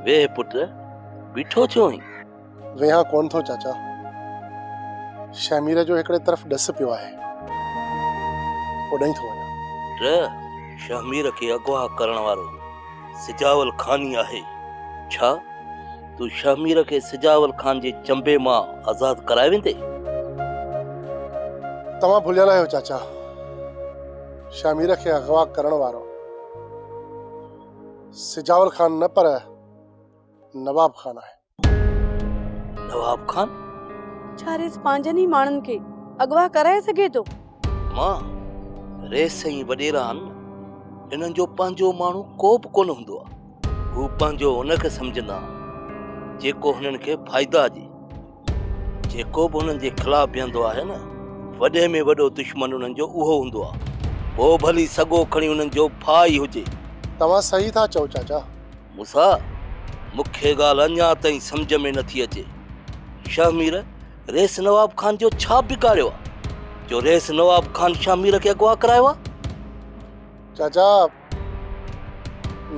ويهه پٽ، بيٺو ڇو آهين؟ ويهان ڪونه ٿو چاچا. شهمير جو هڪڙي طرف ڏس پيو آهي. اوڏانهن ٿو وڃان. پٽ، شهمير کي اغوا ڪرڻ وارو سجاول خان ئي آهي. ڇا تون شهمير کي سجاول خان جي چنبي مان آزاد ڪرائي ويندين؟ توهان ڀليل آهيو چاچا. شهمير کي اغوا ڪرڻ وارو سجاول خان نه پر نواب خان آهي. نواب خان؟ ڇا ريس پنهنجن ئي ماڻهن کي اغوا ڪرائي سگهي ٿو؟ مان، ريس ۽ وڏيرا آهن نه، انهن جو پنهنجو ماڻهو ڪو به ڪونه هوندو آهي. هو پنهنجو ان کي سمجهندا آهن، جيڪو هنن کي فائدا ڏي. جيڪو به هنن جي خلاف بيهندو آهي نه، وڏي ۾ وڏو دشمن انهن جو اهو هوندو آهي. پوء ڀلي سڳو کڻي انهن جو ڀاء ئي هجي. توهان صحيح ٿا چئو چاچا. موسيٰ، مون کي ڳالهه اڃا تائين سمجهه ۾ نٿي اچي. شهمير رئيس نواب خان جو ڇا بگاڙيو آهي، جو رئيس نواب خان شهمير کي اغوا ڪرايو آهي؟ چاچا،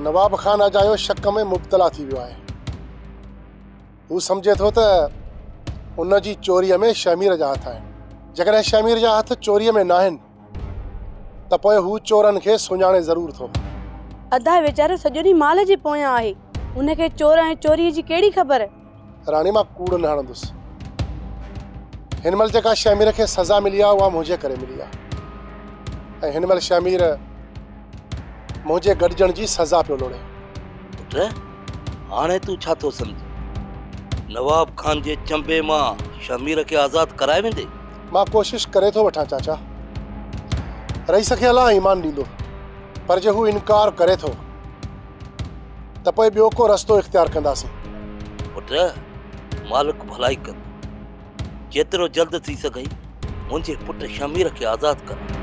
نواب خان اجايو شڪ ۾ مبتلا ٿي ويو آهي. هو سمجهي ٿو ته ان جي چوريء ۾ شهمير جا هٿ آهن. جيڪڏهن شهمير جا هٿ چوريء ۾ ناهن ته پوء هو چورن کي سڃاڻي ضرور ٿو. ادا ويچارو سڄو ڏينهن مال جي پويان آهي. هن کي چور ۽ چوريء جي ڪهڙي خبر؟ راڻي مان ڪوڙ نه هڻندس. هن مهل جيڪا شهمير کي سزا ملي آهي اها منهنجي ڪري ملي آهي ۽ هن مهل شهمير منهنجي گڏجڻ جي سزا پيو لوڙي. پٽ، هاڻي تون ڇا ٿو سمجهين؟ نواب خان جي چنبي مان شهمير کي آزاد ڪرائي ويندين؟ مان ڪوشش ڪري ٿو وٺان چاچا. رئيس کي الله ايمان ڏيندو، پر جي هو انڪار ڪري ٿو ته پوء ٻيو ڪو رستو اختيار ڪنداسين. پٽ، مالڪ ڀلائي ڪندو. جيترو جلد ٿي سگهئي منهنجي پٽ شهمير کي آزاد ڪراء.